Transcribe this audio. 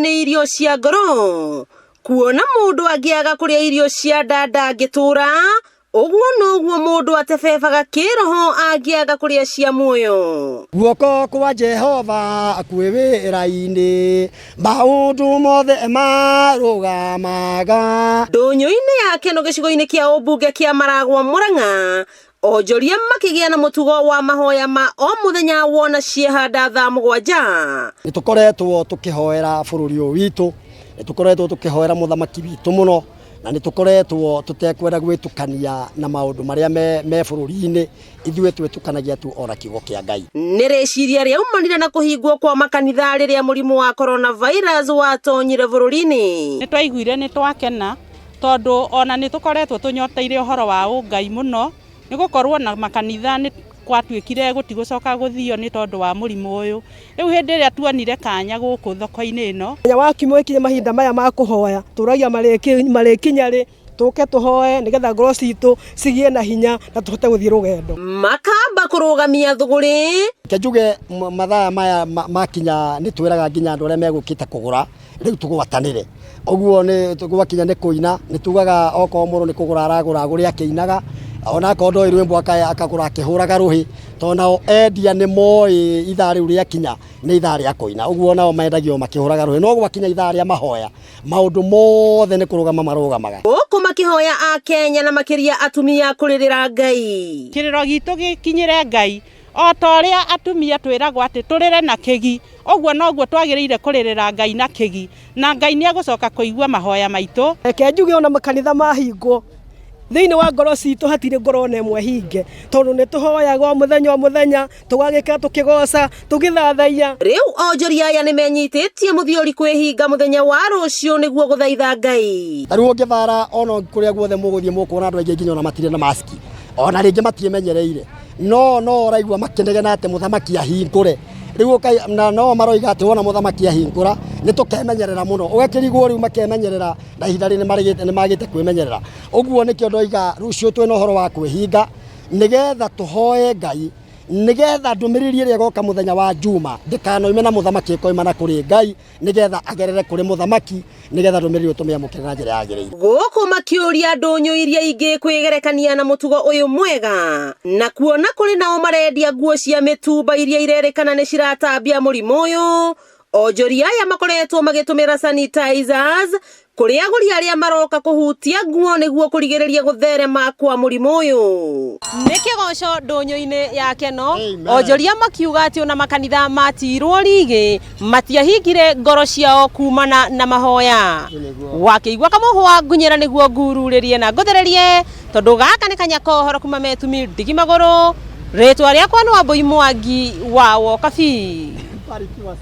Nĩ irio cia ngoro kuona mũndũ angĩaga kũrĩa irio cia nda ndangĩtũra. Ũguo noguo mũndũ atebebaga kĩroho angĩaga kũrĩa cia muoyo. Guoko kwa Jehova kwĩ wĩra-inĩ, maũndũ mothe marũgamaga. Ndũnyũ-inĩ ya Keno gĩcigo-inĩ kĩa ũmbunge kĩa Maragwa Murang'a, onjoria makĩgĩa na mũtugo wa mahoya ma o mũthenya wona ciehanda thaa 7. Nĩ tũkoretwo tũkĩhoera bũrũri ũyũ witũ, nĩ tũkoretwo tũkĩhoera mũthamaki witũ mũno, na nĩ tũkoretwo tũtekwenda gwĩtukania na maũndũ marĩa me bũrũri-inĩ. Ithuĩ twĩtukanagia tu ona kiugo kĩa Ngai. Nĩ rĩciria rĩaumanire na kũhingwo kwa makanitha rĩrĩa mũrimũ wa coronavirus watonyire bũrũri-inĩ. Nĩ twaiguire nĩ twakena tondũ ona nĩ tũkoretwo tũnyoteire ũhoro wa ũngai mũno, nĩ gũkorwo na makanitha nĩ gwatuĩkire gũtigũcoka gũthio nĩ tondũ wa mũrimũ ũyũ. Rĩu hĩndĩ ĩrĩa tuonire kanya gũkũ thoko-inĩ ĩno, Mũthenya wa kiumia ũgĩkinya mahinda maya ma kũhoya, tũragia marĩkinya rĩ, tũke tũhoe nĩgetha ngoro citũ cigĩe na hinya na tũhote gũthiĩ rũgendo. Makamba kũrũgamia thũgũrĩ. Reke njuge mathaa maya makinya nĩ twĩraga nginya andũ arĩa megũkĩte kũgũra rĩu tũgwatanĩre. Ũguo nĩ gwakinya nĩ kũina, nĩ tugaga okorwo mũndũ nĩ kũgũra aragũra agũre akĩinaga, ona akorwo ndoĩ rwĩmbo akagũra akĩhũraga rũhĩ, tondũ nao endia nĩ moĩ ithaa rĩu rĩakinya nĩ ithaa rĩa kũina. Ũguo nao mendagio makĩhũraga rũhĩ. No gwakinya ithaa rĩa mahoya, maũndũ mothe nĩ kũrũgama marũgamaga. Gũkũ makĩhoya a Kenya na makĩria atumia kũrĩrĩra Ngai. Kĩrĩro gitũ gĩkinyĩre Ngai o ta ũrĩa atumia twĩragwo atĩ tũrĩre na kĩgi, ũguo noguo twagĩrĩire kũrĩrĩra Ngai na kĩgi, na Ngai nĩ egũcoka kũigua mahoya maitũ. Reke njuge ona makanitha mahingwo, thĩinĩ wa ngoro citũ hatirĩ ngoro ona ĩmwe hinge, tondũ nĩ tũhoyaga o mũthenya o mũthenya, tũgagĩka tũkĩgoca, tũgĩthathaiya. Rĩu onjoria aya nĩ menyitĩtie mũthiori kwĩhinga mũthenya wa rũciũ nĩguo gũthaitha Ngai. Ta rĩu ũngĩthara ona kũrĩa guothe mũgũthiĩ mũkuona andũ aingĩ nginya ona matirĩ na maski, ona rĩngĩ matiĩmenyereire, no ũraigua makĩnegena atĩ mũthamaki ahingũre. Rĩu na no maroiga atĩ wona mũthamaki ahingũra nĩ tũkemenyerera mũno, ũgakĩrigwo rĩu makemenyerera na ihinda rĩrĩ nĩ magĩte kwĩmenyerera. Ũguo nĩkĩo ndoiga rũciũ twĩna ũhoro wa kwĩhinga nĩgetha tũhoe Ngai, nĩgetha ndũmĩrĩri ĩrĩa ĩgoka mũthenya wa Juma ndĩkanoime na mũthamaki, ĩkoima na kũrĩ Ngai, nĩgetha agerere kũrĩ mũthamaki, nĩgetha ndũmĩrĩri ĩyo tũmĩamũkĩre na njĩra yagĩrĩire. Gũkũ makĩũria ndũnyũ iria ingĩ kwĩgerekania na mũtugo ũyũ mwega, na kuona kũrĩ nao marendia nguo cia mĩtumba iria irerĩkana nĩ ciratambia mũrimũ ũyũ. Onjoria aya makoretwo magĩtũmĩra sanitizers kũrĩ agũri arĩa maroka kũhutia nguo nĩguo kũrigĩrĩria gũtherema kwa mũrimũ ũyũ. Nĩ kĩgoco ndũnyũ-inĩ ya Keno. Onjoria makiuga atĩ ona makanitha matirwo rigĩ matiahingire ngoro ciao kumana na mahoya. Wakĩigua kamũhwa ngunyĩra nĩguo ngururĩrie na ngũthererie, tondũ gaka nĩ kanya kohoro kuma metumi ndigi magũrũ. Rĩtwa rĩakwa nĩ Wambui Mwangi wa Wokabi.